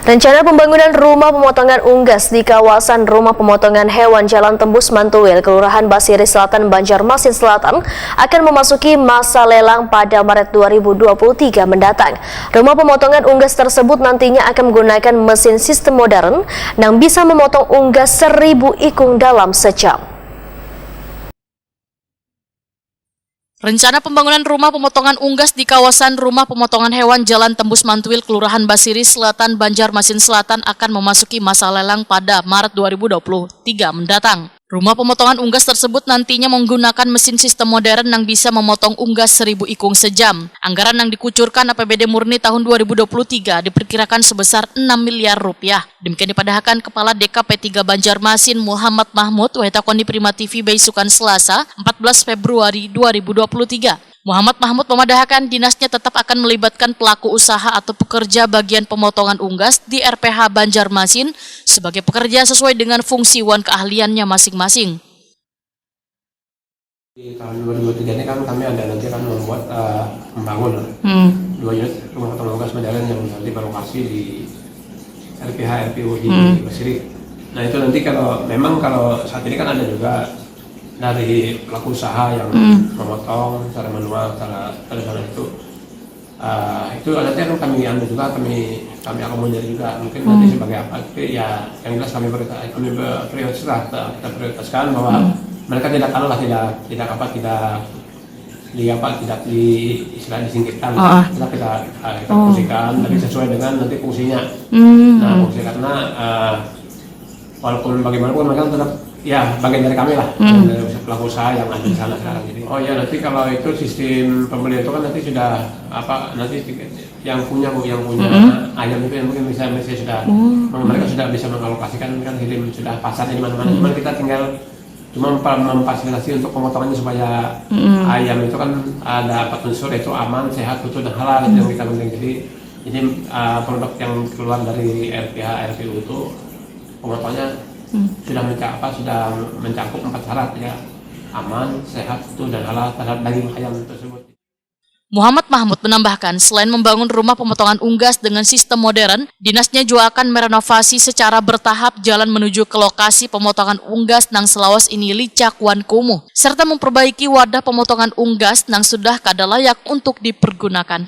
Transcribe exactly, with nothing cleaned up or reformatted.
Rencana pembangunan rumah pemotongan unggas di kawasan rumah pemotongan hewan Jalan Tembus Mantuil, Kelurahan Basiri Selatan, Banjarmasin Selatan, akan memasuki masa lelang pada Maret dua ribu dua puluh tiga mendatang. Rumah pemotongan unggas tersebut nantinya akan menggunakan mesin sistem modern yang bisa memotong unggas seribu ikung dalam sejam. Rencana pembangunan rumah pemotongan unggas di kawasan rumah pemotongan hewan Jalan Tembus Mantuil, Kelurahan Basiri Selatan, Banjarmasin Selatan akan memasuki masa lelang pada Maret dua ribu dua puluh tiga mendatang. Rumah pemotongan unggas tersebut nantinya menggunakan mesin sistem modern yang bisa memotong unggas seribu ikung sejam. Anggaran yang dikucurkan A P B D murni tahun dua ribu dua puluh tiga diperkirakan sebesar enam miliar rupiah. Demikian dipadahakan Kepala D K P tiga Banjarmasin, Muhammad Mahmud, wahitakon di Prima T V baisukan Selasa, empat belas Februari dua ribu dua puluh tiga. Muhammad Mahmud memadahakan dinasnya tetap akan melibatkan pelaku usaha atau pekerja bagian pemotongan unggas di R P H Banjarmasin sebagai pekerja sesuai dengan fungsi wan keahliannya masing-masing. Di tahun dua ribu tiga ini kan kami ada nanti akan membuat uh, membangun hmm. dua unit rumah potong unggas modern yang nanti berlokasi di R P H R P U di hmm. Basiri. Nah, itu nanti kalau memang kalau saat ini kan ada juga dari pelaku usaha yang hmm. memotong secara manual, secara tradisional itu. Uh, itu nanti akan kami anu juga, kami kami akomodir juga, mungkin hmm. nanti sebagai apa, tapi ya yang jelas kami kami prioritas lah, kita prioritaskan bahwa hmm. mereka tidak anu lah, tidak tidak apa tidak di apa tidak di istilah disingkirkan, oh. kita kita uh, kita oh. fungsikan, tapi sesuai dengan nanti fungsinya. Hmm. Nah, fungsi karena uh, walaupun bagaimanapun mereka tetap ya bagian dari kami lah, hmm. dari pelaku usaha yang ada di sana sekarang. Jadi oh ya nanti kalau itu sistem pembelian itu kan nanti sudah apa nanti yang punya bu yang punya hmm. ayam itu yang mungkin bisa bisa sudah hmm. mereka sudah bisa mengalokasikan kan sistem sudah pasar di mana-mana. Hmm. Cuma kita tinggal cuma memfasilitasi untuk pemotongannya supaya hmm. ayam itu kan ada empat unsur yaitu aman, sehat, utuh dan halal hmm. yang kita penting. Jadi jadi uh, produk yang keluar dari R P H R P U itu pokoknya hmm. sudah mencakup sudah mencakup empat syarat ya, aman, sehat, utuh dan halal terhadap daging ayam tersebut. Muhammad Mahmud menambahkan, selain membangun rumah pemotongan unggas dengan sistem modern, dinasnya juga akan merenovasi secara bertahap jalan menuju ke lokasi pemotongan unggas nang selawas ini licak wan kumuh, serta memperbaiki wadah pemotongan unggas nang sudah kada layak untuk dipergunakan.